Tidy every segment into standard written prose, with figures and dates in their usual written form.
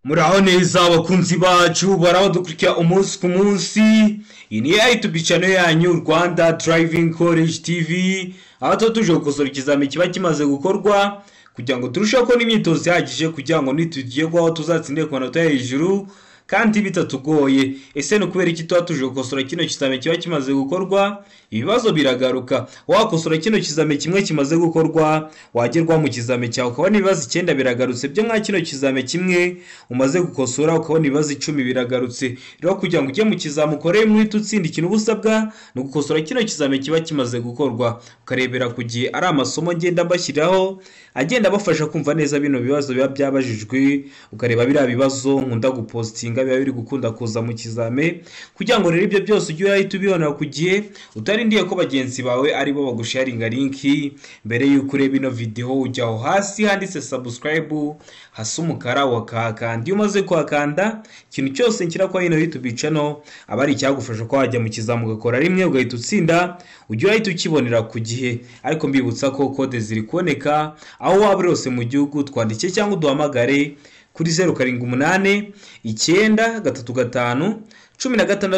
Muraho neza abakunzi bacu barabadukurikira umunsi ku munsi. Iyi ni YouTube channel yanyu Rwanda Driving College TV, aho tuba tuje gukosora ikizami kiba kimaze gukorwa kugira ngo turusheho kubona imyitozo ihagije, kugira ngo nitugerwaho tuzatsinde ku manota yo hejuru kandi bitatugoye. Ese ni ukubera iki tuba tuje gukosora kino kizami kiba kimaze gukorwa? Ibibazo biragaruka. Wakosora kino kizami kimwe kimaze gukorwa, wagerwa mu kizami cyawe ukabona ibibazo 9 biragarutse byo nka kino kizami kimwe umaze gukosora ukabona ibibazo 10 biragarutse. Rero kugira ngo ujye mu kizami ukore muri tutsinda, ikintu ubusabwa ni ugukosora kino kizami kiba kimaze gukorwa, ukarebera ku gihe ari amasomo ngenda mbashyiraho agenda abafasha kumva neza bino bibazo biba byabajijwe, ukareba biriya bibazo nkunda gupostinga biba biri gukunda kuza mu kizame, kugira ngo rero ibyo byose ujye uhita ubibona ku gihe utarindiye ko bagenzi bawe aribo bagusharinga linki. Mbere y'uko ureba ino video ujya aho hasi handitse subscribe hasa umukara wakahakanda. Iyo umaze kuhakanda, ikintu cyose nshyira kwa ino YouTube channel aba ari icyagufasha ko wajya mu kizami ugakora rimwe ugahita utsinda, ujye uhita ukibonera ku gihe. Ariko mbibutsa ko kode ziri kuboneka aho waba uri hose mu gihugu, twandike cyangwa uduhamagare kuri 078 9 3 5 16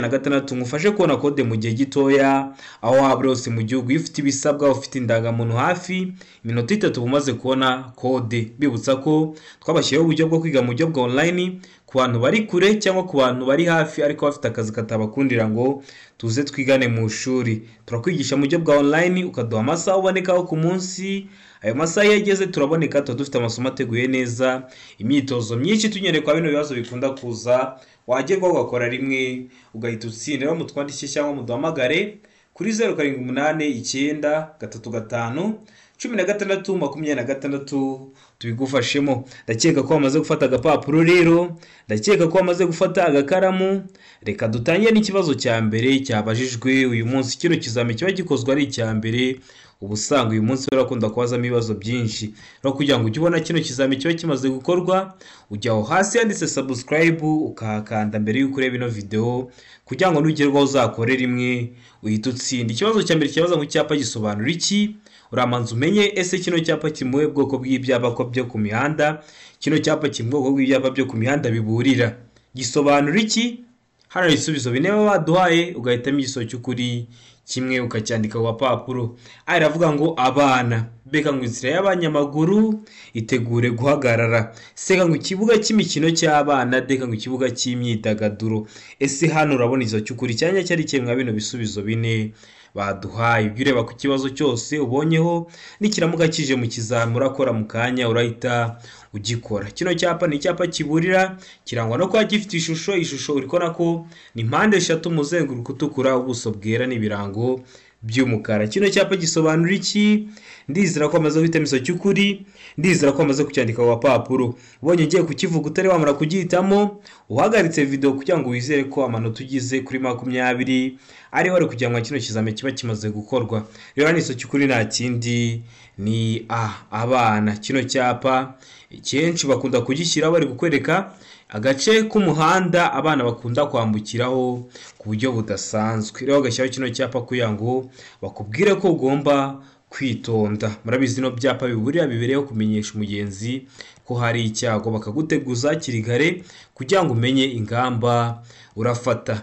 26, ngufashe kubona kode mu gihe gitoya aho waba uri hose mu gihugu. Iyo ufite ibisabwa, ufite indangamuntu hafi, iminota 3 umaze kubona kode. Bibutsa ko twabashyiriyeho uburyo bwo kwiga mu buryo bwa online ku bantu bari kure cyangwa ku bantu bari hafi ariko bafite akazi katabakundira ngo tuze twigane mu ishuri. Turakwigisha mu buryo bwa online, ukaduha amasaha ubonekaho ku munsi. Ayo masaha iyo ageze turaboneka, tuba dufite amasomo ateguye neza, imyitozo myinshi tunyereye kwa bino bibazo bikunda kuza, wagerwaho ugakora rimwe ugahita utsinda. Rero mutwandike cyangwa muduhamagare kuri 078 9 3 5 16 26 tubigufashemo. Ndakeka ko wamaze gufata agapapuro, rero ndakeka ko wamaze gufata agakaramu. Reka dutangire n'ikibazo cya mbere cyabajijwe uyu munsi. Kino kizami kiba gikozwe ari icya mbere, uba usanga uyu munsi barakunda kubazamo ibibazo byinshi. Rero kugira ngo ujye ubona kino kizami kiba kimaze gukorwa, ujya aho hasi handitse subscribe ukahakanda mbere y'uko ureba ino video, kugira ngo nugerwaho uzakore rimwe uhite utsinda. Ikibazo cya mbere kibaza ngo icyapa gisobanura iki? Uramanza umenye ese kino cyapa kiri mu bwoko bw'ibyapa byo ku mihanda? Kino cyapa kiri mu bwoko bw'ibyapa byo ku mihanda biburira. Gisobanura iki? Hano ibisubizo bine baba baduhaye, ugahitamo igisubizo cy'ukuri kimwe ukacyandika ku gapapuro. A iravuga ngo abana, B ngo inzira y'abanyamaguru itegure guhagarara, C ngo ikibuga cy'imikino cy'abana, D ngo ikibuga cy'imyidagaduro. Ese hano urabona igisubizo cy'ukuri cyanya cyari kimwe bino bisubizo bine baduhaye? Ujye ureba ku kibazo cyose ubonyeho, nikiramuka kije mu kizami urakora mu kanya urahita ugikora. Kino cyapa ni icyapa kiburira, kirangwa no kuba gifite ishusho uri kubona ko ni mpande eshatu, umuzenguruko utukura, ubuso bwera n'ibirango by'umukara. Kino cyapa gisobanura iki? Ndizera ko amaze guhitamo igisubizo cy'ukuri, ndizera ko amaze kucyandika ku gapapuro. Ubonye ugiye kukivuga utari wamara kugihitamo, uhagaritse video kugira ngo wizere ko amanota ugize kuri 20 ariho ari kugira ngo kino kizami kiba kimaze gukorwa. Rero hano igisubizo cy'ukuri nta kindi ni A, abana. Kino cyapa kenshi bakunda kugishyiraho bari kukwereka agace k'umuhanda abana bakunda kwambukiraho ku buryo budasanzwe. Rero bagashyiraho kino cyapa kugira ngo bakubwire ko ugomba kwitonda. Murabizi bino byapa biburira bibereyeho kumenyesha umugenzi ko hari icyago, bakaguteguza hakiri kare kugira ngo umenye ingamba urafata.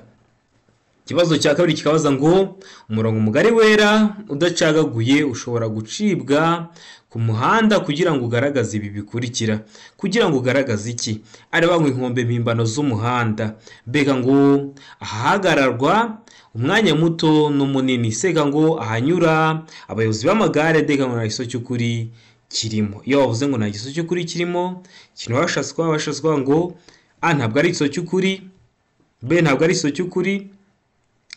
Ikibazo cya kabiri kikabaza ngo umurongo mugari wera udacagaguye ushobora gucibwa ku muhanda kugira ngo ugaragaze ibi bikurikira. Kugira ngo ugaragaze iki? Areba ngo inkombe mpimbano z'umuhanda, mbega ngo ahahagararwa umwanya muto n'umunini, sega ngo ahanyura abayobozi b'amagare, dega ngo nta gisubizo cy'ukuri kirimo. Iyo bavuze ngo nta gisubizo cy'ukuri kirimo, ikintu bashatse kuvuga ngo A ntabwo ari igisubizo cy'ukuri, B ntabwo ari igisubizo cy'ukuri,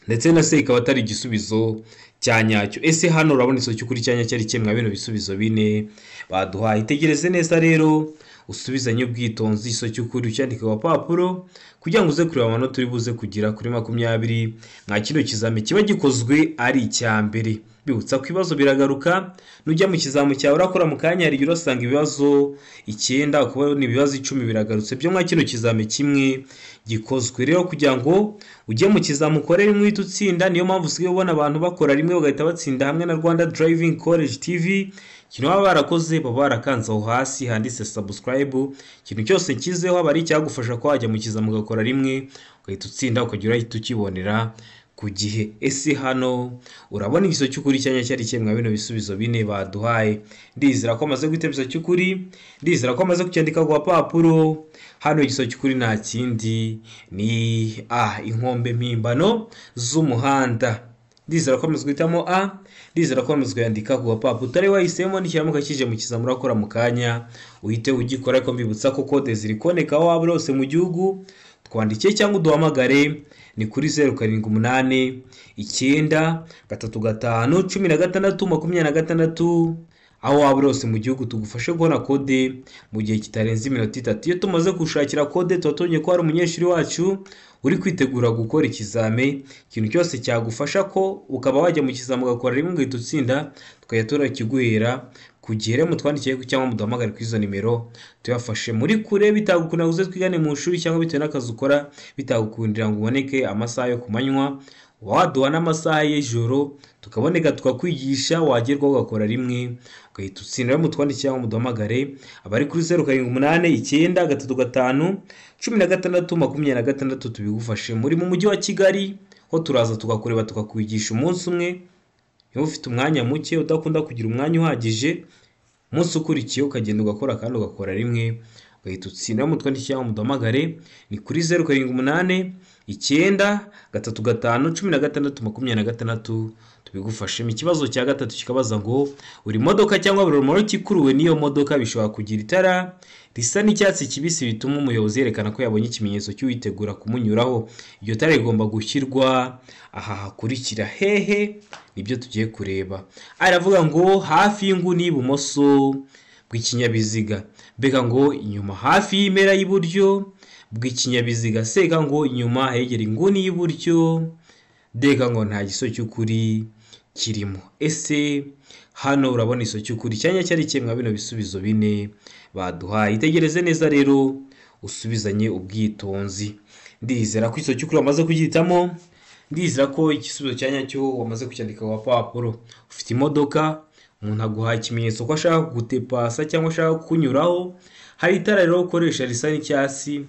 ndetse na C ikaba atari igisubizo cya nyacyo. Ese hano urabona igisubizo cy'ukuri cya nyacyo ari kimwe bino bisubizo bine baduhaye? Itegereze neza rero, usubizanye ubwitonzi igisubizo cy'ukuri ucyandike ku gapapuro kugira ngo uze kureba amanota uri buze kugira kuri 20 nka kino kizami kiba gikozwe ari icya mbere. Bibutsa ko ibibazo biragaruka, nujya mu kizami cyawe urakora mu kanya hari igihe urasanga ibibazo 9 ukabona ibibazo 10 biragarutse byo nka kino kizami kimwe gikozwe. Rero kugira ngo ujye mu kizami ukore rimwe uhite utsinda, niyo mpamvu usigaye ubona abantu bakora rimwe bagahita batsinda hamwe na Rwanda Driving College TV. Ikintu baba barakoze, baba barakanze aho hasi handitse subscribe. Ikintu cyose nshyizeho aba ari icyagufasha ko wajya mu kizami ugakora rimwe ugahita utsinda, ukajya urahita ukibonera ku gihe. Ese hano urabona igisubizo cy'ukuri cyanya cyari kimwe mwa bino bisubizo bine baduhaye? Ndizera ko amaze guhita igisubizo cy'ukuri, ndizera ko amaze kucyandika ku gapapuro. Hano igisubizo cy'ukuri nta kindi ni A, inkombe mpimbano z'umuhanda. Ndizera ko amaze guhitamo A, ndizera ko amaze kuyandika ku gapapuro. Utari wahisemo nikiramuka kije mu kizami urakora mu kanya uhite ugikora. Ariko mbibutsa ko kode ziri kuboneka aho waba uri hose mu gihugu, twandikiye cyangwa uduhamagare ni kuri 0 7 8 9 3 5 16 26. Aho waba uri hose mu gihugu tugufashe kubona kode mu gihe kitarenze iminota 3. Iyo tumaze gushakira kode tuba tubonye ko hari umunyeshuri wacu uri kwitegura gukora ikizame. Ikintu cyose cyagufasha ko ukaba wajya mu kizami ugakora rimwe ugahita utsinda, tukajya turakiguhera ku gihe. Rero mutwandikiye cyangwa muduhamagare kuri izo nimero tuyafashe. Muri kure bitagukundira uze twigane mu ishuri, cyangwa bitewe n'akazi ukora bitagukundira ngo uboneke amasaha yo ku manywa, waduha n'amasaha y'ijoro tukaboneka tukakwigisha, wagerwaho ugakora rimwe ugahita utsinda. Rero mutwandikiye cyangwa muduhamagare abari kuri 0 7 8 9 3 5 16 26 tubigufashe. Muri mu mujyi wa Kigali ho turaza tukakureba tukakwigisha umunsi umwe. Niba ufite umwanya muke udakunda kugira umwanya uhagije, umunsi ukurikiye ukagenda ugakora kandi ugakora rimwe ugahita utsinda. Mutwandikiye cyangwa muduhamagare ni kuri 0 7 8 9 3 5 16 26 tubigufashemo. Ikibazo cya gatatu kikabaza ngo buri modoka cyangwa buri romoroki ikuruwe n'iyo modoka bishobora kugira itara risa n'icyatsi kibisi bituma umuyobozi yerekana ko yabonye ikimenyetso cy'uwitegura kumunyuraho. Iryo tara rigomba gushyirwa aha hakurikira hehe? Nibyo tugiye kureba. Aravuga ngo hafi y'inguni y'ibumoso bw'ikinyabiziga, mbega ngo inyuma hafi y'impera y'iburyo bw'ikinyabiziga, seka ngo inyuma hegera inguni y'iburyo, deka ngo nta gisubizo cy'ukuri kirimo. Ese hano urabona igisubizo cy'ukuri cyanya cyari kimwe mwa bino bisubizo bine baduhaye? Itegereze neza rero usubizanye ubwitonzi. Ndizera ko igisubizo cy'ukuri wamaze kugihitamo, ndizera ko igisubizo cyanya cyo wamaze kucyandika ku gapapuro. Ufite imodoka, umuntu aguhaye ikimenyetso ko ashaka kugutepasa cyangwa ashaka kukunyuraho. Hari itara rero ukoresha risa n'icyatsi,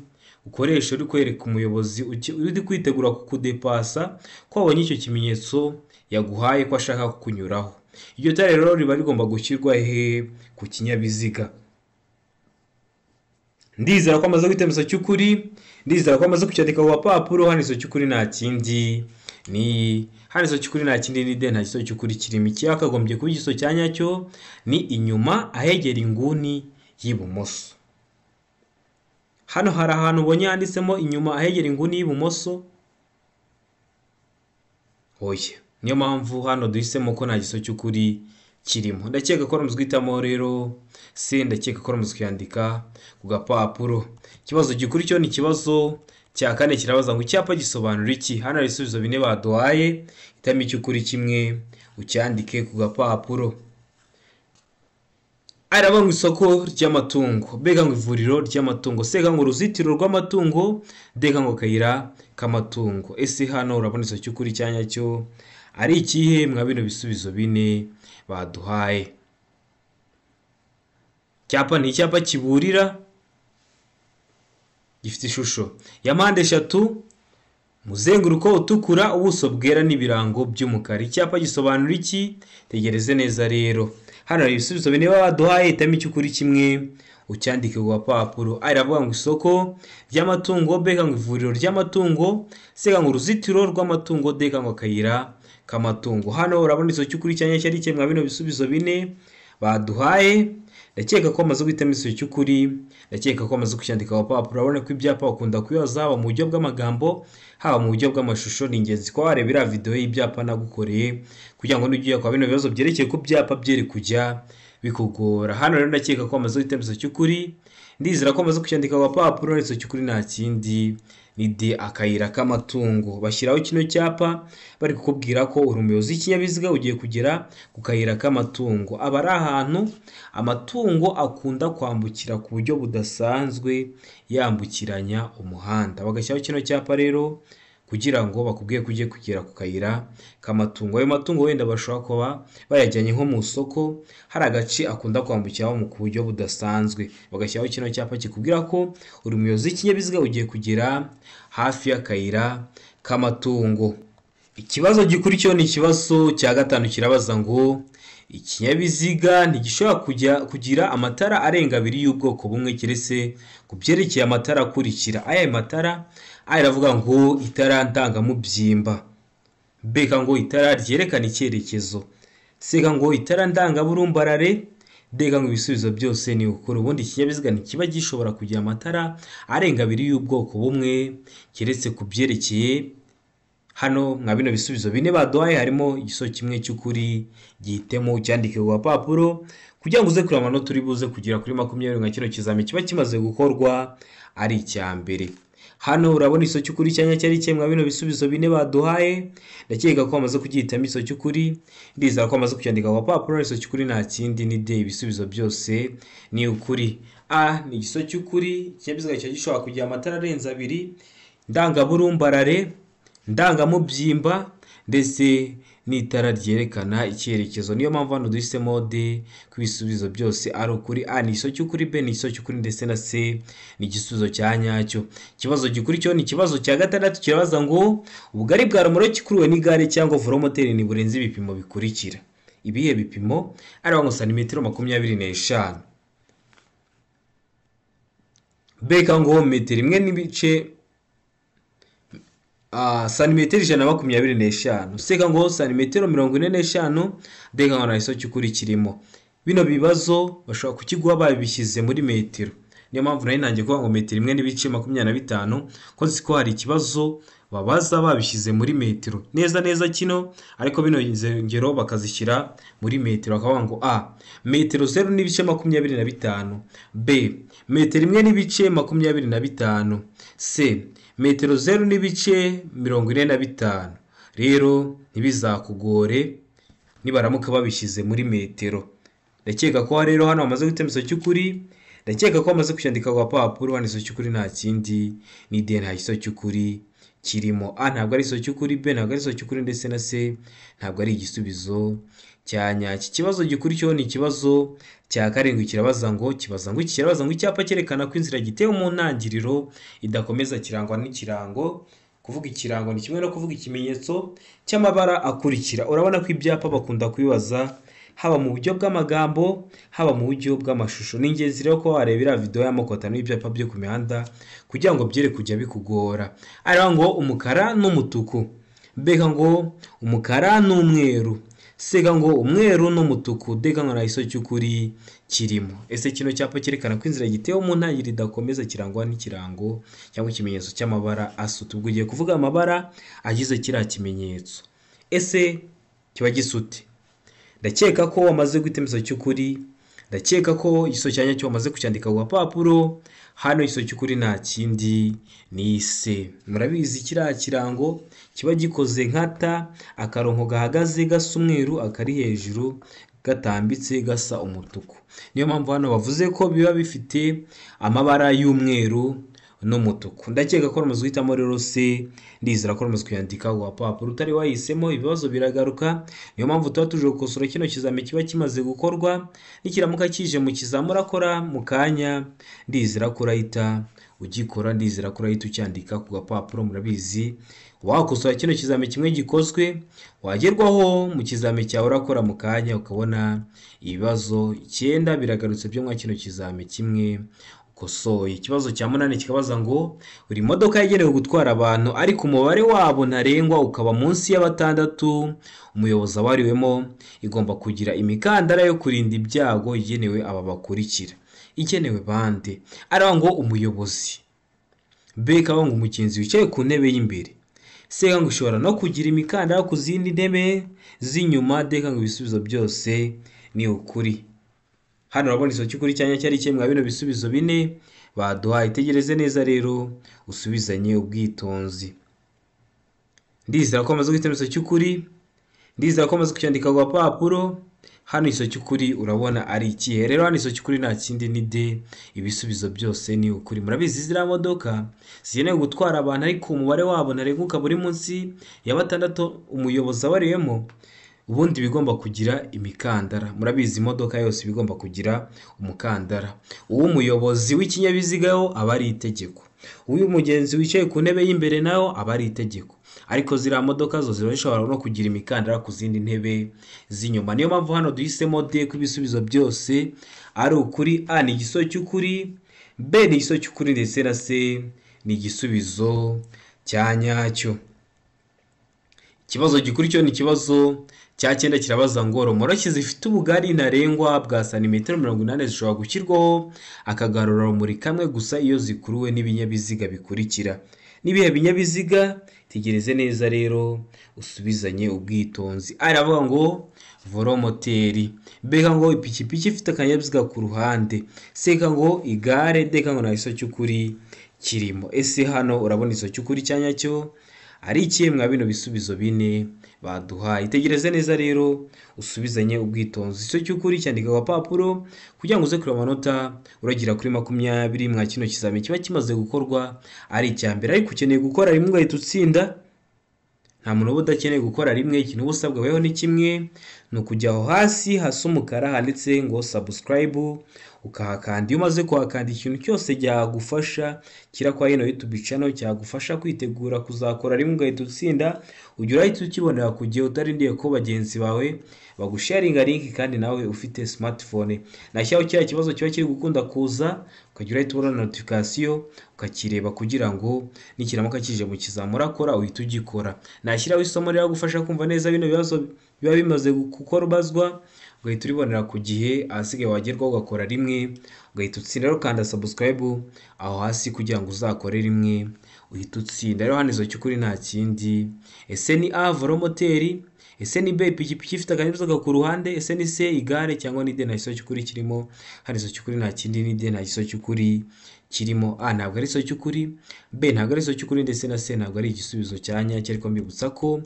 ukoresha uri kwereka umuyobozi uri kwitegura kukudepasa ko wabonye icyo kimenyetso yaguhaye ko ashaka kukunyuraho. Iryo tara rero riba rigomba gushyirwa hehe ku kinyabiziga? Ndizera ko amaze guhitamo igisubizo cy'ukuri, ndizera ko amaze kucyandika ku gapapuro. Hano igisubizo cy'ukuri nta kindi ni hano igisubizo cy'ukuri nta kindi ni D, nta gisubizo cy'ukuri kirimo. Icyakagombye kuba igisubizo cya nyacyo ni inyuma ahegera inguni y'ibumoso. Hano hari ahantu ubonye handitsemo inyuma ahegera inguni y'ibumoso? Oya, niyo mpamvu hano duhisemo ko nta gisubizo cy'ukuri kirimo. Ndakeka ko ramaze guhitamo rero C, ndakeka ko ramaze kuyandika ku gapapuro. Ikibazo gikurikiyeho ni ikibazo cya kane kirabaza ngo icyapa gisobanura iki? Hano hari ibisubizo bine baduhaye, hitamo icy'ukuri kimwe ucyandike ku gapapuro. Aravuga ngo isoko ry'amatungo, mbega ngo ivuriro ry'amatungo, seka ngo uruzitiro rw'amatungo, deka ngo akayira k'amatungo. Ese hano urabona igisubizo cy'ukuri cya nyacyo ari ikihe mwa bino bisubizo bine baduhaye? Icyapa ni icyapa kiburira, gifite ishusho ya mpande eshatu, umuzenguruko utukura, ubuso bwera n'ibirango by'umukara. Icyapa gisobanura iki? Tegereze neza rero. Hano hari ibisubizo bine baduhaye, hitamo icy'ukuri kimwe ucyandike ku gapapuro. Aravuga ngo isoko ry'amatungo, mbega ngo ivuriro ry'amatungo, seka ngo uruzitiro rw'amatungo, deka ngo akayira k'amatungo. Hano urabona igisubizo cy'ukuri cyanya cyari kimwe mwa bino bisubizo bine baduhaye. Ndakeka ko amaze guhitamo igisubizo cy'ukuri, ndakeka ko amaze kucyandika ku gapapuro. Urabona ko ibyapa bakunda kubibaza haba mu buryo bw'amagambo, haba mu buryo bw'amashusho. Ni ingenzi ko wareba iriya video y'ibyapa nagukoreye kugira ngo nujya kwa bino bibazo byerekeye ku byapa byere kujya bikugora. Hano rero ndakeka ko amaze guhitamo igisubizo cy'ukuri, ndizera ko amaze kucyandika ku gapapuro. Igisubizo cy'ukuri nta kindi ni D, akayira k'amatungo. Bashyiraho kino cyapa bari kukubwira ko uri umuyobozi w'ikinyabiziga ugiye kugera ku kayira k'amatungo. Aba ari ahantu amatungo akunda kwambukira ku buryo budasanzwe, yambukiranya umuhanda. Bagashyiraho kino cyapa rero kugira ngo bakubwiye ko ugiye kugera ku kayira k'amatungo. Ayo matungo wenda bashobora kuba bayajyanye nko mu isoko, hari agace akunda kwambukiraho mu buryo budasanzwe, bagashyiraho kino cyapa kikubwira ko uri umuyobozi w'ikinyabiziga ugiye kugera hafi y'akayira k'amatungo. Ikibazo gikurikiyeho ni ikibazo cya 5 kirabaza ngo ikinyabiziga ntigishobora kugira amatara arenga abiri y'ubwoko bumwe keretse ku byerekeye amatara akurikira. Aya matara aravuga ngo itara ndangamubyimba, B ngo itara ryerekana icyerekezo, C ngo itara ndangaburumbarare, D ngo ibisubizo byose ni ukuri. Ubundi ikinyabiziga ntikiba gishobora kugira amatara arenga abiri y'ubwoko bumwe keretse ku byerekeye. Hano mwa bino bisubizo bine baduhaye harimo igisubizo kimwe cy'ukuri, gihitemo ucyandike ku gapapuro kugira ngo uze kureba amanota uri buze kugera kuri 20 nka kino kizami kiba kimaze gukorwa ari icya mbere. Hano urabona igisubizo cy'ukuri cyanya cyari kimwe mwa bino bisubizo bine baduhaye. Ndakeka ko bamaze kugihitamo igisubizo cy'ukuri, ndizera ko bamaze kucyandika ku gapapuro. Igisubizo cy'ukuri nta kindi ni D, ibisubizo byose ni ukuri. A ni igisubizo cy'ukuri, ikinyabiziga kiba gishobora kugira amatara arenze abiri, ndangaburumbarare, ndangamubyimba ndetse n'itara ryerekana icyerekezo. Niyo mpamvu hano duhisemo D ko ibisubizo byose ari ukuri. A ni igisubizo cy'ukuri, B ni igisubizo cy'ukuri ndetse na C ni igisubizo cya nyacyo. Ikibazo gikurikiyeho ni ikibazo cya 6 kirabaza ngo ubugari bwa romoroki ikuruwe n'igare cyangwa velomoteri ntiburenze ibipimo bikurikira. Ibihe bipimo? Ari ngo santimetero 25, B ngo metero imwe n'ibice santimetero 125, C ngo santimetero 45, D ngo nta gisubizo cy'ukuri kirimo. Bino bibazo bashobora kukiguha babishyize muri metero. Niyo mpamvu nari nanjye kuvuga ngo metero imwe n'ibice 25, ko nzi ko hari ikibazo babaza babishyize muri metero neza neza kino, ariko bino ngero bakazishyira muri metero, bakavuga ngo A metero 0.25, B metero imwe n'ibice 25, C metero 0.45. Rero ntibizakugore nibaramuka babishyize muri metero. Ndakeka ko rero hano bamaze guhitamo igisubizo cy'ukuri, ndakeka ko bamaze kucyandika ku gapapuro. Hano igisubizo cy'ukuri nta kindi ni D, nta gisubizo cy'ukuri kirimo. A ntabwo ari igisubizo cy'ukuri, B ntabwo ari igisubizo cy'ukuri ndetse na C ntabwo ari igisubizo cya nyacyo. Ikibazo gikurikiyeho ni ikibazo cya 7 kirabaza ngo kibaza ngo kirabaza ngo icyapa cyerekana ko inzira gitewe mu ntangiriro idakomeza kirangwa n'ikirango. Kuvuga ikirango ni kimwe no kuvuga ikimenyetso cy'amabara akurikira. Urabona ko ibyapa bakunda kubibaza haba mu buryo bw'amagambo, haba mu buryo bw'amashusho. Ni ingenzi rero ko wareba video y'amoko atanu y'ibyapa byo ku mihanda kugira ngo byere kujya bikugora. Ari ngo umukara n'umutuku, B ngo umukara n'umweru, C ngo umweru n'umutuku, D ngo nta gisubizo cy'ukuri kirimo. Ese kino cyapa cyerekana ko inzira gitewe mu ntangiriro idakomeza kirangwa n'ikirango cyangwa ikimenyetso cy'amabara asuta. Ubwo ugiye kuvuga amabara agize kiriya kimenyetso, ese kiba gisute? Ndakeka ko wamaze guhitamo igisubizo cy'ukuri, ndakeka ko igisubizo cya nyacyo wamaze kucyandika ku gapapuro. Hano igisubizo cy'ukuri nta kindi ni C. Murabizi kiriya kirango kiba gikoze nka T, akarongo gahagaze gasa umweru, akari hejuru gatambitse gasa umutuku. Niyo mpamvu hano bavuze ko biba bifite amabara y'umweru n'umutuku. Ndakeka ko wamaze guhitamo rero C, ndizera ko wamaze kuyandika ku gapapuro. Utari wahisemo ibibazo biragaruka. Niyo mpamvu tuba tuje gukosora kino kizami kiba kimaze gukorwa. Nikiramuka kije mu kizami urakora mu kanya, ndizera ko urahita ugikora, ndizera ko urahita ucyandika ku gapapuro. Murabizi wakosora kino kizami kimwe gikozwe, wagerwaho mu kizami cyawe urakora mu kanya ukabona ibibazo 9 biragarutse byo mwa kino kizami kimwe ukosoye. Ikibazo cya 8 kikabaza ngo buri modoka yagenewe gutwara abantu ariko umubare wabo ntarengwa ukaba munsi ya 6, umuyobozi abariwemo igomba kugira imikandara yo kurinda ibyago igenewe aba bakurikira. Igenewe bande? Ari ngo umuyobozi, B ngo umugenzi wicaye ku ntebe y'imbere, C ngo ushobora no kugira imikandara ku zindi ntebe z'inyuma, D ngo ibisubizo byose ni ukuri. Hano urabona igisubizo cy'ukuri cyanya cyari kimwe mwa bino bisubizo bine baduhaye. Itegereze neza rero usubizanye ubwitonzi. Ndizera ko amaze guhitamo igisubizo cy'ukuri, ndizera ko amaze kucyandika ku gapapuro. Hano igiso cy'ukuri urabona ari ikihe? Rero hano igiso cy'ukuri nta kindi ni D, ibisubizo byose ni ukuri. Murabizi ziriya modoka zigenewe gutwara abantu ariko umubare wabo ntarengwa ukaba uri munsi ya 6 umuyobozi abariyemo, ubundi bigomba kugira imikandara. Murabizi imodoka yose bigomba kugira umukandara. Uw'umuyobozi w'ikinyabiziga wo aba ari itegeko, uyu mugenzi wicaye ku ntebe y'imbere nawo aba ari itegeko. Ariko ziriya modoka zo ziba zishobora no kugira imikandara ku zindi ntebe z'inyuma. Niyo mpamvu hano duhisemo D ko ibisubizo byose ari ukuri. A ni igisubizo cy'ukuri, B ni igisubizo cy'ukuri ndetse na C ni igisubizo cya nyacyo. Ikibazo gikurikiyeho ni ikibazo cya 9 kirabaza ngo romoroki zifite ubugari ntarengwa bwa santimetero 80 zishobora gushyirwaho akagarurarumuri kamwe gusa iyo zikuruwe n'ibinyabiziga bikurikira. N'ibihe binyabiziga? Tegereze neza rero usubizanye ubwitonzi. A iravuga ngo voromoteri, B ngo ipikipiki ifite akanyabiziga ku ruhande, C ngo igare, D ngo nta giso cy'ukuri kirimo. Ese hano urabona igiso cy'ukuri cya nyacyo ari ikihe mwa bino bisubizo bine baduhaye? Itegereze neza rero usubizanye ubwitonzi. Igiso cy'ukuri cyandika ku gapapuro kugira ngo uze kureba amanota uragira kuri 20 mwa kino kizamini kiba kimaze gukorwa ari icya mbere. Ariko ukeneye gukora rimwe ugahita utsinda, nta muntu uba udakeneye gukora rimwe. Ikintu uba usabwa weho ni kimwe, ni ukujya aho hasi hasa umukara handitse ngo subscribe ukahakanda. Iyo umaze kuhakanda ikintu cyose cyagufasha kira kwa ino YouTube channel cyagufasha kwitegura kuzakora rimwe ugahita utsinda, ujya urahita ukibonera ku gihe utarindiye ko bagenzi bawe bagusharinga link kandi nawe ufite smartphone. Nashyiraho kiriya kibazo kiba kiri gukunda kuza ukajya urahita ubona notification ukakireba kugira ngo nikiramuka kije mu kizamura kora uhita ugikora. Nashyiraho isomo riragufasha kumva neza bino bibazo biba bimaze gukorwa ugahita uribonera ku gihe, ahasigaye wagerwaho ugakora rimwe ugahita utsinda. Rero kanda subscribe aho hasi kugira ngo uzakore rimwe uhita utsinda. Rero hano izo cy'ukuri nta kindi. Ese ni A voromoteri, ese ni B ipikipiki ifite akanyabiziga ku ruhande, ese ni C igare, cyangwa ni D nta giso cy'ukuri kirimo? Hano izo cy'ukuri nta kindi ni D nta giso cy'ukuri kirimo. A ntabwo ari igiso cy'ukuri, B ntabwo ari igiso cy'ukuri ndetse na C ntabwo ari igisubizo cya nyacyo. Ariko mbibutsa ko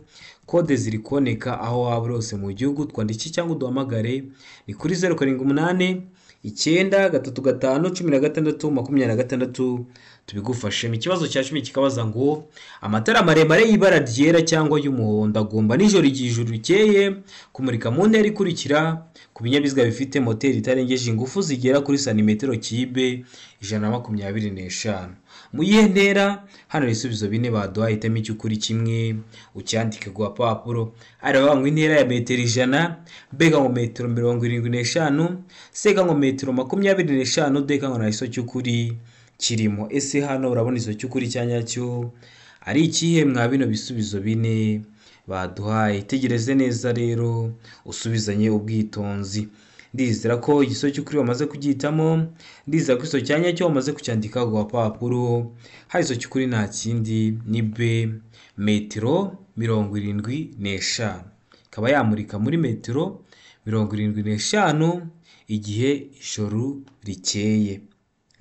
kode ziri kuboneka aho waba uri hose mu gihugu, twandike cyangwa uduhamagare ni kuri 0 7 8 9 3 5 16 26 tubigufashemo. Ikibazo cya 10 kikabaza ngo amatara maremare y'ibara ryera cyangwa y'umuhondo agomba nijoro igihe ijuru rikeye kumurika mu ntera ikurikira ku binyabiziga bifite moteri itarengeje ingufu zigera kuri santimetero kibe 125. Mu yihe ntera? Hano ibisubizo bine baduhaye, hitamo icy'ukuri kimwe ucyandike ku gapapuro. Aravuga ngo intera ya metero 100, B ngo metero 75, C ngo metero 25, D ngo nta giso cy'ukuri kirimo. Ese hano urabona igiso cy'ukuri cya nyacyo ari ikihe mwa bino bisubizo bine baduhaye? Tegereze neza rero usubizanye ubwitonzi. Ndizera ko igiso cy'ukuri wamaze kugihitamo, ndizera ko igiso cya nyacyo wamaze kucyandika ku gapapuro. Hari igiso cy'ukuri nta kindi ni B metero 75, ikaba yamurika muri metero 75 igihe ijoro rikeye.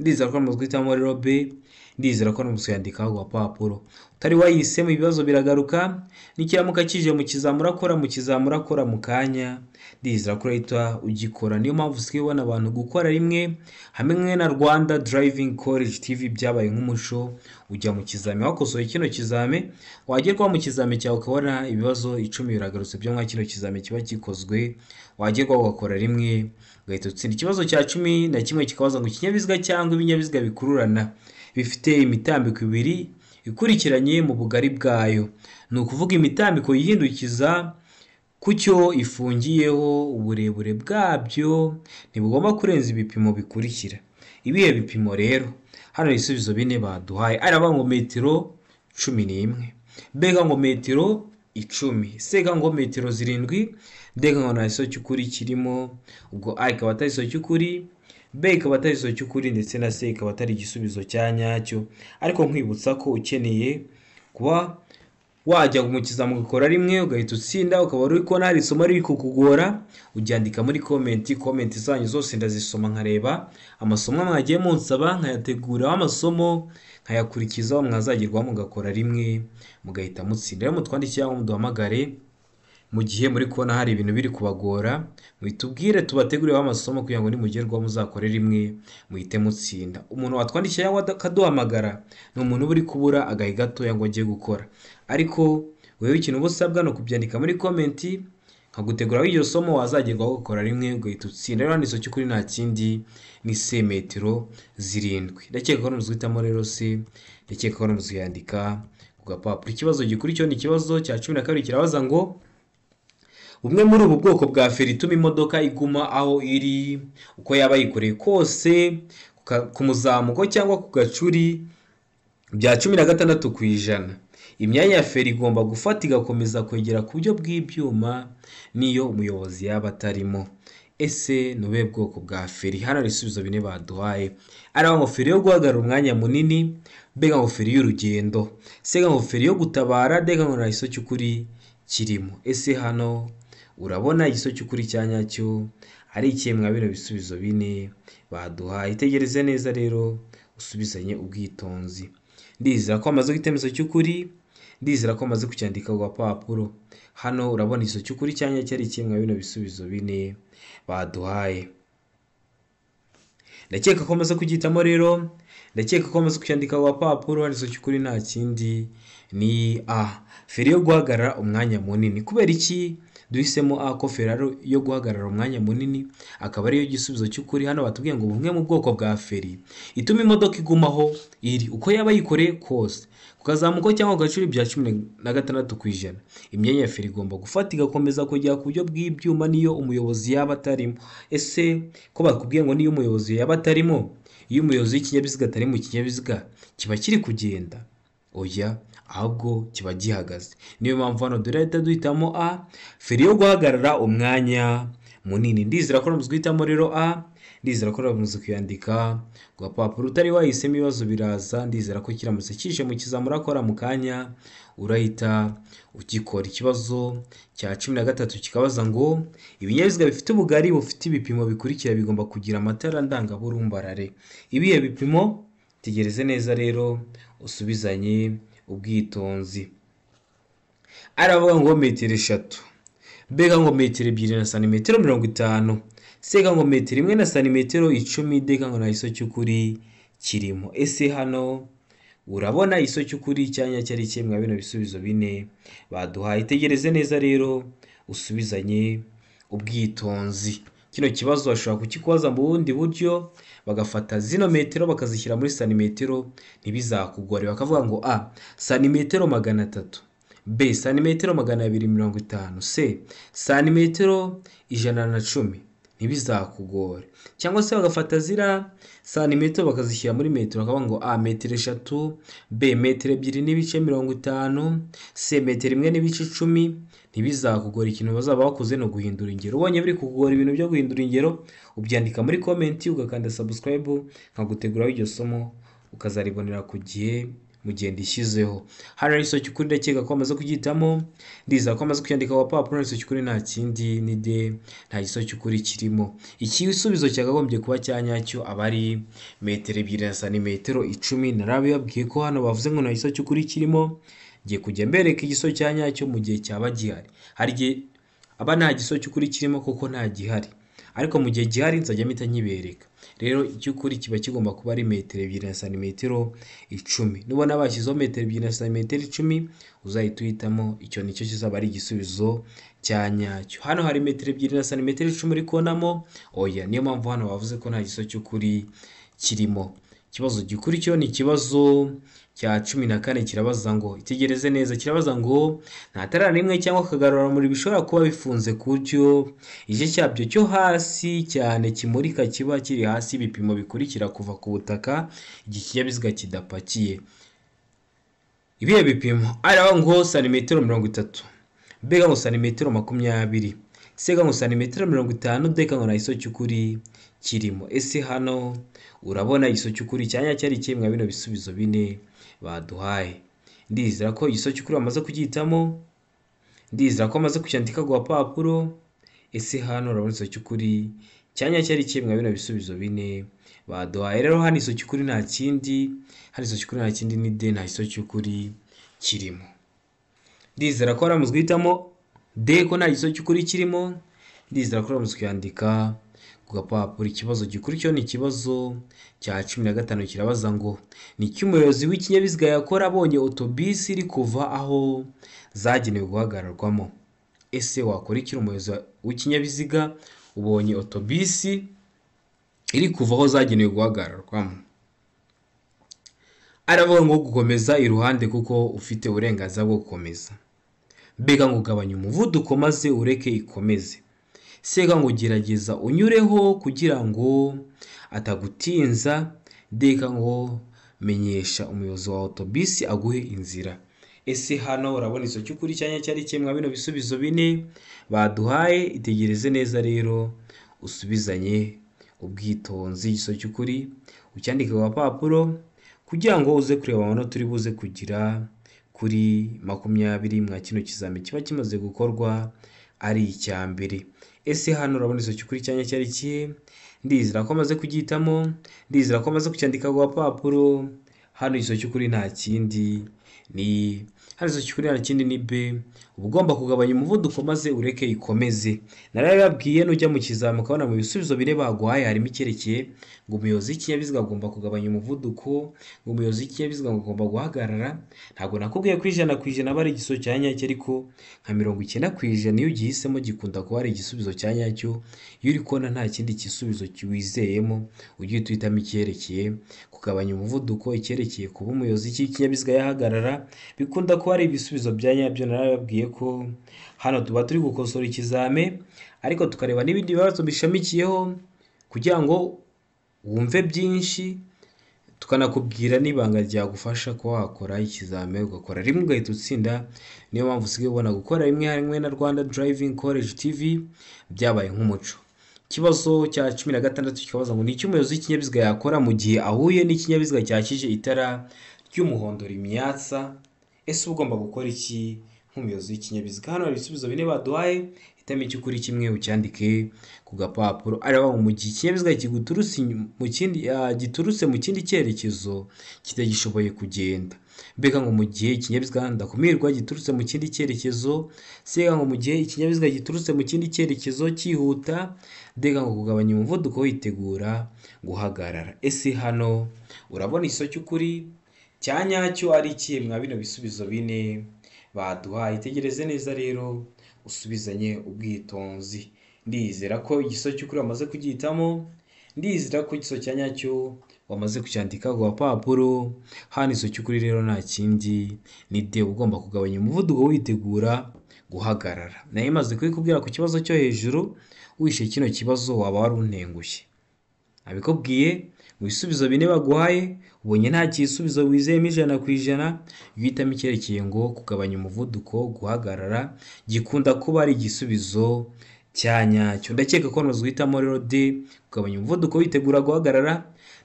Ndizera ko wamaze guhitamo rero B, ndizera ko wamaze kuyandika ku gapapuro. Utari wayihisemo ibibazo biragaruka, nikiramuka kije mu kizamura kora mu kizamura kora mu kanya, ndizera ko urahita ugikora. Niyo mpamvu usigaye ubona abantu gukora rimwe hamwe na Rwanda Driving College TV byabaye nk'umuco. Ujya mu kizame wakosoye kino kizame, wagerwaho mu kizame cyawe ukabona ibibazo 10 biragarutse byo mwa kino kizame kiba gikozwe, wagerwaho ugakora rimwe ugahita utsinda. Ikibazo cya 11 kikabaza ngo ikinyabiziga cyangwa ibinyabiziga bikururana bifite imitambiko ibiri ikurikiranye mu bugari bwayo, ni ukuvuga imitambiko yihindukiza ku cyo ifungiyeho, uburebure bwabyo ntibugomba kurenza ibipimo bikurikira. Ibihe bipimo rero? Hano ibisubizo bine baduhaye. Aravuga ngo metero 11, B ngo metero 10, C ngo metero 7, D ngo nta giso cy'ukuri kirimo. Ubwo A ikaba atari igiso cy'ukuri, B ikaba atari igiso cy'ukuri ndetse na C ikaba atari igisubizo cya nyacyo. Ariko nkwibutsa ko ukeneye kuba wajya mu kizamini ugakora rimwe ugahita utsinda, ukaba uri kubona hari isomo riri kukugora, uryandika muri comment. Comment zanyu zose ndazisoma nkareba amasomo mwagiye munsaba nkayateguraho amasomo nkayakurikizaho, mwazagerwaho mugakora rimwe mugahita mutsinda. Rero mutwandike cyangwa muduhamagare Mu gihe muri kubona hari ibintu biri kubagora, muitubwire tubategurireho amasomo kugira ngo nimugerwaho muzakore rimwe muhite mutsinda. Umuntu watwandikiye cyangwa akaduhamagara ni umuntu uba uri kubura agahe gatoya ngo ajye gukora, ariko wewe ikintu uba usabwa ni ukubyandika muri komenti nkaguteguraho iryo somo, wazagerwaho gukora rimwe ugahita utsinda. Rero hano cy'ukuri nta kindi ni se metero 7. Ndakeka ko namaze guhitamo rero se, ndakeka ko namaze kuyandika ku gapapuro. Ikibazo gikurikiyeho ni ikibazo cya 12 kirabaza ngo bumwe muri ubu bwoko bwa feri ituma imodoka iguma aho iri uko yaba yikoreye kose ku muzamuko cyangwa ku gacuri bya 16%. Imyanya ya feri igomba gufata igakomeza kwegera ku buryo bw'ibyuma niyo umuyobozi yaba atarimo. Ese ni ubuhe bwoko bwa feri? Hano hari ibisubizo bine baduhaye. Ari ngo feri yo guhagarara umwanya munini, mbega ngo feri y'urugendo, sega ngo feri yo gutabara, dega ngo nta giso cy'ukuri kirimo. Ese hano urabona igiso cy'ukuri cya nyacyo ari ikihe mwa bino bisubizo bine baduhaye? Itegereze neza rero usubizanye ubwitonzi. Ndizera ko amaze guhitamo igiso cy'ukuri, ndizera ko amaze kucyandika ku gapapuro. Hano urabona igiso cy'ukuri cya nyacyo ari ikihe mwa bino bisubizo bine baduhaye? Ndakeka ko amaze kugihitamo rero, ndakeka ko amaze kucyandika ku gapapuro. Hano igiso cy'ukuri nta kindi ni A, feri yo guhagarara umwanya munini. Kubera iki duhisemo A ko feri ari yo guhagarara umwanya munini akaba ariyo gisubizo cy'ukuri? Hano batubwiye ngo bumwe mu bwoko bwa feri ituma imodoka igumaho iri uko yaba yikoreye kose ku kazamuko cyangwa ku gacuri bya 16%. Imyanya ya feri igomba gufata igakomeza kujya ku buryo bw'ibyuma niyo umuyobozi yaba atarimo. Ese ko bakubwiye ngo niyo umuyobozi yaba atarimo, iyo umuyobozi w'ikinyabiziga atari mu kinyabiziga kiba kiri kugenda? Oya, ahubwo kiba gihagaze. Niyo mpamvu hano duhita duhitamo A, feri yo guhagarara umwanya munini. Ndizera ko namaze guhitamo rero A, ndizera ko namaze kuyandika ku gapapuro. Utari wahisemo ibibazo biraza, ndizera ko kiramutse kije mu kizamura urakora mu kanya urahita ugikora. Ikibazo cya 13 kikabaza ngo ibinyabiziga bifite ubugari bufite ibipimo bikurikira bigomba kugira amatara ndangaburumbarare. Ibihe bipimo? Tegereze neza rero usubizanye ubwitonzi. Aravuga ngo metero 3, mbega ngo metero 2 na santimetero 50, sega ngo metero 1 na santimetero 10, deka ngo nta giso cy'ukuri kirimo. Ese hano urabona igiso cy'ukuri cya nyacyo ari ikihe mwa bino bisubizo bine baduhaye? Itegereze neza rero usubizanye ubwitonzi. Kino kibazo bashobora kukikubaza mu bundi buryo, bagafata zino metero bakazishyira muri santimetero ntibizakugore, bakavuga ngo A santimetero 300, B santimetero 250, C santimetero 110, ntibizakugore. Cyangwa se bagafata zira santimetero bakazishyira muri metero, bakavuga ngo A metero 3, B metero 2.50, C metero 1.10, ntibizakugora. Ikintu bazaba bakoze no guhindura ingero. Ubonye biri kukugora ibintu byo guhindura ingero, ubyandika muri comment ugakanda subscribe nkaguteguraho iryo somo ukazaribonera ku gihe mu gihe ndishyizeho. Hano igiso cy'ukuri ndakeka ko amaze kugihitamo, ndizera ko amaze kuyandika ku gapapuro. Igiso cy'ukuri nta kindi ni D, nta giso cy'ukuri kirimo. Igisubizo cyakagombye kuba cya nyacyo aba ari metero 2 na santimetero 10. Narabibabwiye ko hano bavuze ngo nta giso cy'ukuri kirimo. Ngiye kujya mbereka igiso cya nyacyo mu gihe cyaba gihari. Hari igihe aba nta giso cy'ukuri kirimo kuko nta gihari, ariko mu gihe gihari nzajya mpita nkibereka. Rero icy'ukuri kiba kigomba kuba ari metero 2 na santimetero 10. Nubona bashyizeho metero 2 na santimetero 10 uzahita uhitamo icyo nicyo kizaba ari igisubizo cya nyacyo. Hano hari metero 2 na santimetero 10 uri kubonamo? Oya, niyo mpamvu hano bavuze ko nta giso cy'ukuri kirimo. Ikibazo gikurikiyeho ni ikibazo cya 14 kirabaza ngo itegereze neza, kirabaza ngo nta tara rimwe cyangwa akagarurarumuri bishobora kuba bifunze ku buryo igice cyabyo cyo hasi cyane kimurika kiba kiri hasi ibipimo bikurikira kuva ku butaka igihe ikinyabiziga kidapakiye. Ibihe bipimo? Aravuga ngo santimetero 30, mbega ngo santimetero 20, sega ngo santimetero 50, deka ngo nta giso cy'ukuri kirimo. Ese hano urabona igiso cy'ukuri cya nyacyo ari ikihe mwa bino bisubizo bine baduhaye? Ndizera ko igiso cy'ukuri bamaze kugihitamo, ndizera ko bamaze kucyandika ku gapapuro. Ese hano urabona igiso cy'ukuri cya nyacyo ari ikihe mwa bino bisubizo bine baduhaye? Rero hano igiso cy'ukuri nta kindi, hano igiso cy'ukuri nta kindi ni D, nta giso cy'ukuri kirimo. Ndizera ko bamaze guhitamo D ko nta gisubizo cy'ukuri kirimo. Ndizera ko uramutse kuyandika ku gapapuro. Ikibazo gikurikiyeho ni ikibazo cya 15, kirabaza ngo ni iki umuyobozi w'ikinyabiziga yakora abonye otobisi iri kuva aho zagenewe guhagararwamo? Ese wakora iki umuyobozi w'ikinyabiziga ubonye otobisi iri kuva aho zagenewe guhagararwamo? Aravuga ngo gukomeza iruhande kuko ufite uburenganzira bwo gukomeza. Mbega ngo gabanya umuvuduko maze ureke ikomeze. Sega ngo gerageza unyureho kugira ngo atagutinza. Deka ngo menyesha umuyobozi wa otobisi aguhe inzira. Ese hano urabona iso cy'ukuri cyanya cyari kimwe bino bisubizo bine baduhaye? Itegereze neza rero usubizanye ubwitonzi igiso cy'ukuri, ucyandike ku gapapuro kugira ngo uze kureba amanota turi buze kugira kuri 20 mwa kino kizami kiba kimaze gukorwa ari icya mbere. Ese hano urabona iso cy'ukuri cyanya cyari kihe? Ndizera ko amaze kugihitamo, ndizera ko amaze kucyandika ku gapapuro. Hano igiso cy'ukuri nta kindi ni hano igiso cy'ukuri nta kindi ni B. Uba ugomba kugabanya umuvuduko maze ureke ikomeze. Narababwiye nujya mu kizami ukabona mu bisubizo bine baguhaye harimo icyerekeye ngo umuyobozi w'ikinyabiziga agomba kugabanya umuvuduko, ngo umuyobozi w'ikinyabiziga agomba guhagarara. Ntabwo nakubwiye ko 100% aba ari igisubizo cya nyacyo, ariko nka 90% iyo ugihisemo gikunda kuba ari igisubizo cya nyacyo. Iyo uri kubona nta kindi gisubizo wizeyemo, ujye uhitamo icyerekeye kugabanya umuvuduko, icyerekeye kuba umuyobozi w'ikinyabiziga yahagarara, bikunda kuba ari ibisubizo bya nyabyo. Narababwiye ko hano tuba turi gukosora ikizame, ariko tukareba n'ibindi bibazo bishamikiyeho kugira ngo wumve byinshi, tukanakubwira n'ibanga ryagufasha kuba wakora ikizame ugakora rimwe ugahita utsinda. Niyo mpamvu usigaye ubona gukora rimwe hamwe na Rwanda Driving College TV byabaye nk'umuco. Ikibazo cya 16 kikabaza ngo ni iki umuyobozi w'ikinyabiziga yakora mu gihe ahuye n'ikinyabiziga cyakije itara ry'umuhondo rimyatsa? Ese uba ugomba gukora iki nk'umuyobozi w'ikinyabiziga? Hano hari ibisubizo bine baduhaye, hitamo icy'ukuri kimwe ucyandike ku gapapuro. Araba mu gihe ikinyabiziga giturutse mu kindi cyerekezo kitagishoboye kugenda. Mbega ngo mu gihe ikinyabiziga ndakumirwa giturutse mu kindi cyerekezo. Sega ngo mu gihe ikinyabiziga giturutse mu kindi cyerekezo cyihuta. Ndega ngo kugabanya umuvuduko witegura guhagarara. Ese hano urabona igiso cy'ukuri cya nyacyo ari ikihe mwa bino bisubizo bine baduhaye? Itegereze neza rero usubizanye ubwitonzi. Ndizera ko igiso cy'ukuri wamaze kugihitamo, ndizera ko igiso cya nyacyo wamaze kucyandika ku gapapuro. Hano igiso cy'ukuri rero nta kindi ni D, ugomba kugabanya umuvuduko witegura guhagarara. Nayo imaze kubikubwira ku kibazo cyo hejuru, wishe kino kibazo waba waruntengushye. Abikubwiye mu bisubizo bine baguhaye, ubonye nta gisubizo wizeyemo 100%, uhitamo icyerekeye ngo kugabanya umuvuduko guhagarara gikunda kuba ari igisubizo cya nyacyo. Ndakeka ko namaze guhitamo rero D, kugabanya umuvuduko witegura guhagarara.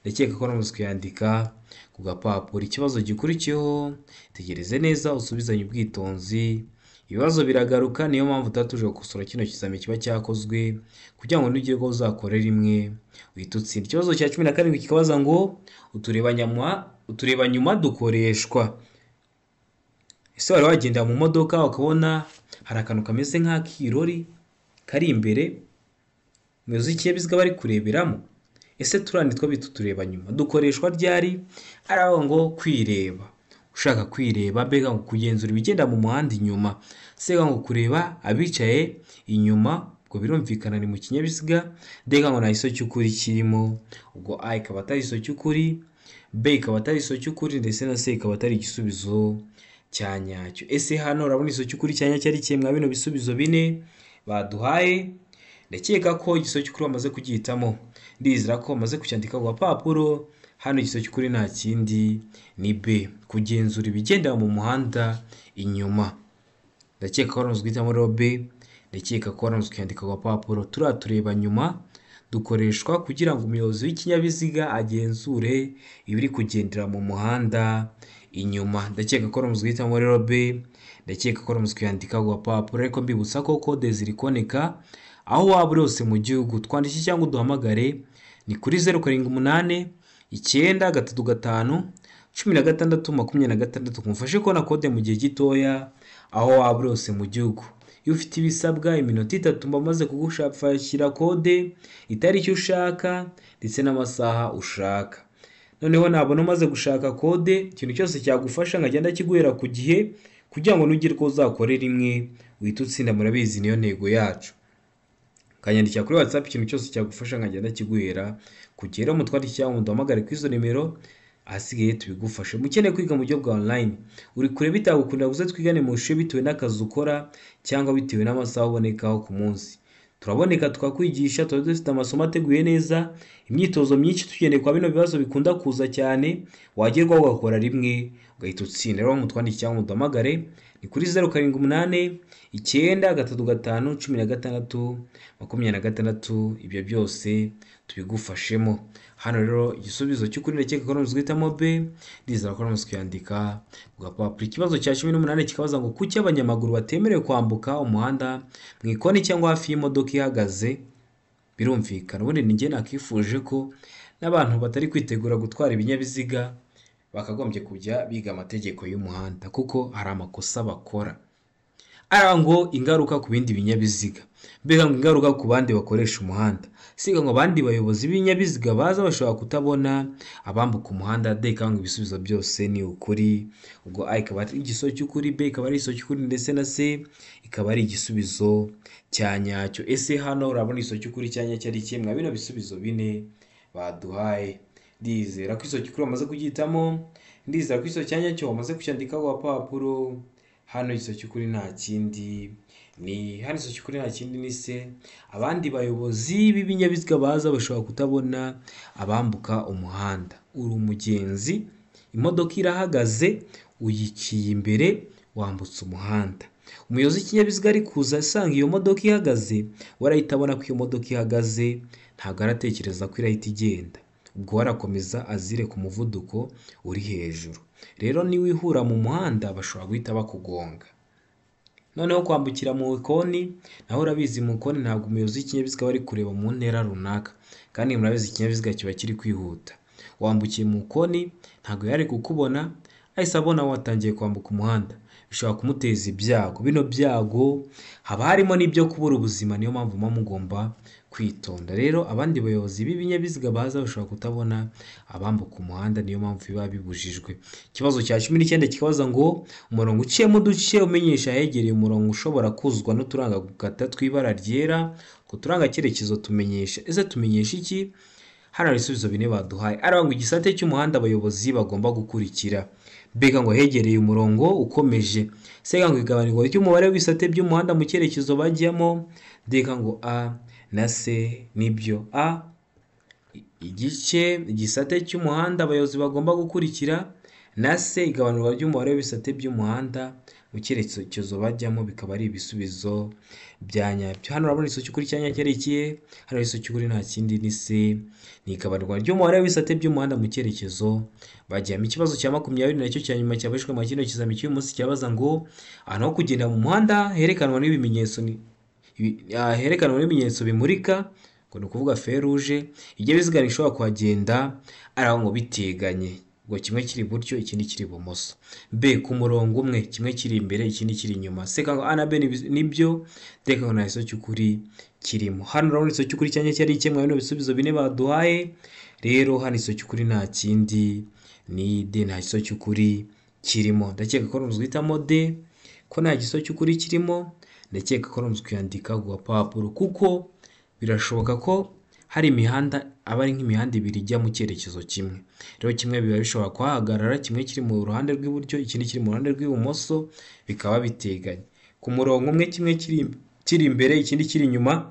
Ndakeka ko namaze kuyandika ku gapapuro. Ikibazo gikurikiyeho, tegereze neza usubizanye ubwitonzi. Ibibazo biragaruka, niyo mpamvu tutatuje gukosora kino kizami kiba cyakozwe kugira ngo nugire ko uzakore rimwe uhite utsinda. Ikibazo cya 17 kikabaza ngo utureba nyuma dukoreshwa. Ese wari wagenda mu modoka ukabona hari akantu kameze nk'akirori kari imbere umuyobozi w'ikinyabiziga bari kureberamo? Ese turiya nitwo bita utureba nyuma, dukoreshwa ryari? Aravuga ngo kwireba, ushaka kwireba, mbega ngo kugenzura ibigenda mu muhanda inyuma. Sega ngo kureba abicaye inyuma, ubwo birumvikana ni mu kinyabiziga. Ndega ngo nta giso cy'ukuri kirimo, ubwo A ikaba atari igiso cy'ukuri, B ikaba atari igiso cy'ukuri, ndetse na C ikaba atari igisubizo cya nyacyo. Ese hano urabona igiso cy'ukuri cya nyacyo ari kimwe mwa bino bisubizo bine baduhaye? Ndakeka ko igiso cy'ukuri bamaze kugihitamo, ndizera ko bamaze kucyandika ku gapapuro. Hano igiso cy'ukuri nta kindi ni B, kugenzura ibigenda mu muhanda inyuma. Ndakeka ko bamaze guhitamo rero B, ndakeka ko bamaze kuyandika ku gapapuro. Turiya tureba nyuma dukoreshwa kugira ngo umuyobozi w'ikinyabiziga agenzure ibiri kugendera mu muhanda inyuma. Ndakeka ko bamaze guhitamo rero B, ndakeka ko bamaze kuyandika ku gapapuro. Ariko mbibutsa ko kode zirikoneka aho waba uri hose mu gihugu, twandike cyangwa uduhamagare ni kuri 078 9 3 5 16 26, kumufashe kubona kode mu gihe gitoya aho waba uri hose mu gihugu. Iyo ufite ibisabwa, iminota 3 mba maze kugushakira kode, itariki ushaka ndetse n'amasaha ushaka. Noneho nabona umaze gushaka kode, ikintu cyose cyagufasha nkagenda kiguhera ku gihe, kugira ngo nugire ko uzakore rimwe uhite utsinda. Murabizi niyo ntego yacu. Ukanyandikira kuri WhatsApp ikintu cyose cyagufasha nkagenda kiguhera ku gihe. Rero mutwandikire cyangwa muduhamagare kuri izo nimero, ahasigaye tubigufashe. Mukeneye kwiga mu buryo bwa online, uri kure bitagukundira gusa twigane mu ishuri bitewe n'akazi ukora cyangwa bitewe n'amasaha ubonekaho ku munsi. Turaboneka tukakwigisha, tuba dufite amasomo ateguye neza, imyitozo myinshi tugendeye kwa bino bibazo bikunda kuza cyane, wagerwaho ugakora rimwe ugahita utsinda. Rero mutwandikire cyangwa muduhamagare ni kuri 0 7 8 9 3 5 16 26, ibyo byose tubigufashemo. Hano rero igisubizo cy'ukuri ndakeka ko namaze guhitamo B, ndizera ko namaze kuyandika ku gapapuro. Ikibazo cya 18 kikabaza ngo kuki abanyamaguru batemerewe kwambuka umuhanda mu ikoni cyangwa hafi y'imodoka ihagaze? Birumvikana, ubundi ni njye nakifuje ko n'abantu batari kwitegura gutwara ibinyabiziga bakagombye kujya biga amategeko y'umuhanda, kuko hari amakosa bakora. Ara ngo ingaruka ku bindi binyabiziga, mbega ngo ingaruka ku bandi bakoresha umuhanda, siga ngo abandi bayobozi b'ibinyabiziga baza bashobora kutabona abambuka umuhanda. D ikaba ngo ibisubizo byose ni ukuri. Ubwo A ikaba ari igisubizo cy'ukuri, B ikaba ari igisubizo cy'ukuri, ndetse na C ikaba ari igisubizo cya nyacyo. Ese hano urabona igisubizo cy'ukuri cya nyacyo ari kimwe mwa bino bisubizo bine baduhaye? Ndizera ko igisubizo cy'ukuri wamaze kugihitamo, ndizera ko igisubizo cya nyacyo wamaze kucyandika ku gapapuro. Hano igisubizo cy'ukuri nta kindi ni hano igisubizo cy'ukuri nta kindi ni C. Abandi bayobozi b'ibinyabiziga baza bashobora kutabona abambuka umuhanda. Uri umugenzi, imodoka irahagaze, uyiciye imbere, wambutse umuhanda. Umuyobozi w'ikinyabiziga ari kuza asanga iyo modoka ihagaze, we arahita abona ko iyo modoka ihagaze, ntabwo aratekereza ko irahita igenda. Ubwo we arakomeza azire ku muvuduko uri hejuru. Rero niwihura mu muhanda bashobora guhita bakugonga. Noneho kwambukira mu ikoni, naho urabizi mu ikoni ntabwo umuyobozi w'ikinyabiziga aba ari kureba mu ntera runaka, kandi murabizi ikinyabiziga kiba kiri kwihuta. Wambukiye mu ikoni ntabwo yari kukubona, ahise abona watangiye kwambuka umuhanda, bishobora kumuteza ibyago. Bino byago haba harimo n'ibyo kubura ubuzima, niyo mpamvu muba mugomba kwitonda. Rero abandi bayobozi b'ibinyabiziga baza bashobora kutabona abambuka umuhanda, niyo mpamvu biba bibujijwe. Ikibazo cya 19 kikabaza ngo umurongo uciyemo uduce umenyesha ahegereye umurongo ushobora kuzuzwa n'uturanga gukata tw'ibara ryera, utwo turanga cyerekezo tumenyesha. Ese tumenyesha iki? Hano hari ibisubizo bine baduhaye. Arangwa ngo igisate cy'umuhanda abayobozi bagomba gukurikira. B ngo hegereye umurongo ukomeje. C ngo igabanirwa ry'umubare w'ibisate by'umuhanda mu cyerekezo bajyamo. D ngo A na C nibyo. A igice igisate cy'umuhanda abayobozi bagomba gukurikira, na C igabanurwa ry'umubare w'ibisate by'umuhanda mu cyerekezo bajyamo, bikaba ari ibisubizo bya nyabyo. Hano urabona igisubizo cy'ukuri cya nyacyo ari ikihe? Hano igisubizo cy'ukuri nta kindi ni C, ni igabanurwa ry'umubare w'ibisate by'umuhanda mu cyerekezo bajyamo. Ikibazo cya 20 nacyo cya nyuma cyabajijwe mu kino kizami cy'uyu munsi cyabaza ngo ahantu ho kugenda mu muhanda herekanwa n'ibimenyetso herekanwa n'ibimenyetso bimurika, ngo ni ukuvuga feu rouge, ibinyabiziga bishobora kuhagenda ari aho ngo biteganye, ngo kimwe kiri iburyo ikindi kiri ibumoso. B ku murongo umwe, kimwe kiri imbere ikindi kiri inyuma. C ngo A na B nibyo, D ngo nta gisubizo cy'ukuri kirimo. Hano urabona igisubizo cy'ukuri cya nyacyo ari iki mwa bino bisubizo bine baduhaye? Rero hano igisubizo cy'ukuri nta kindi ni D, nta gisubizo cy'ukuri kirimo. Ndakeka ko namaze guhitamo D, ko nta gisubizo cy'ukuri kirimo. Ndakeka ko namaze kuyandika ku gapapuro, kuko birashoboka ko hari imihanda aba ari nk'imihanda ibiri ijya mu cyerekezo kimwe. Rero kimwe biba bishobora kuhahagarara, kimwe kiri mu ruhande rw'iburyo ikindi kiri mu ruhande rw'ibumoso, bikaba biteganye ku murongo umwe, kimwe kiri imbere ikindi kiri inyuma,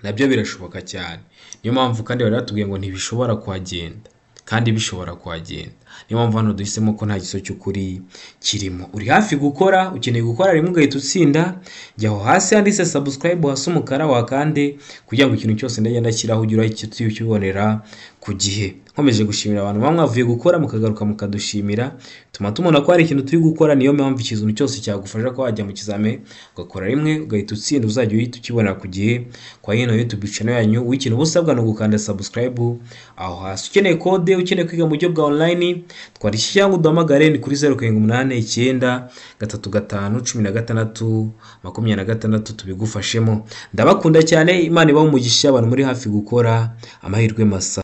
nabyo birashoboka cyane. Niyo mpamvu kandi bari batubwiye ngo ntibishobora kuhagenda, kandi bishobora kuhagenda. Niyo mpamvu hano duhisemo ko nta gisubizo cy'ukuri kirimo. Uri hafi gukora, ukeneye gukora rimwe ugahita utsinda, jya aho hasi handitse subscribe hasi umukara wakande, kugira ngo ikintu cyose ndagenda ndashyiraho ujye urahita ukibonera ku gihe. Nkomeje gushimira abantu bamwe mwavuye gukora mukagaruka mukadushimira, tuma tubona ko hari ikintu turi gukora. Niyo mpamvu ikintu cyose cyagufasha ko wajya mu kizame ugakora rimwe ugahita utsinda, uzajya uhita ukibona ku gihe kwa hino YouTube channel yanyu. W'ikintu uba usabwa ni ugukanda subscribe aho hasi. Ukeneye kode, ukeneye kwiga mu buryo bwa online, Kigali. Twandikire cyangwa uduhamagare ni kuri 0789 35 16 26 tubigufashemo. Ndabakunda cyane, Imana ibahe umugisha, abantu muri hafi gukora amahirwe masa.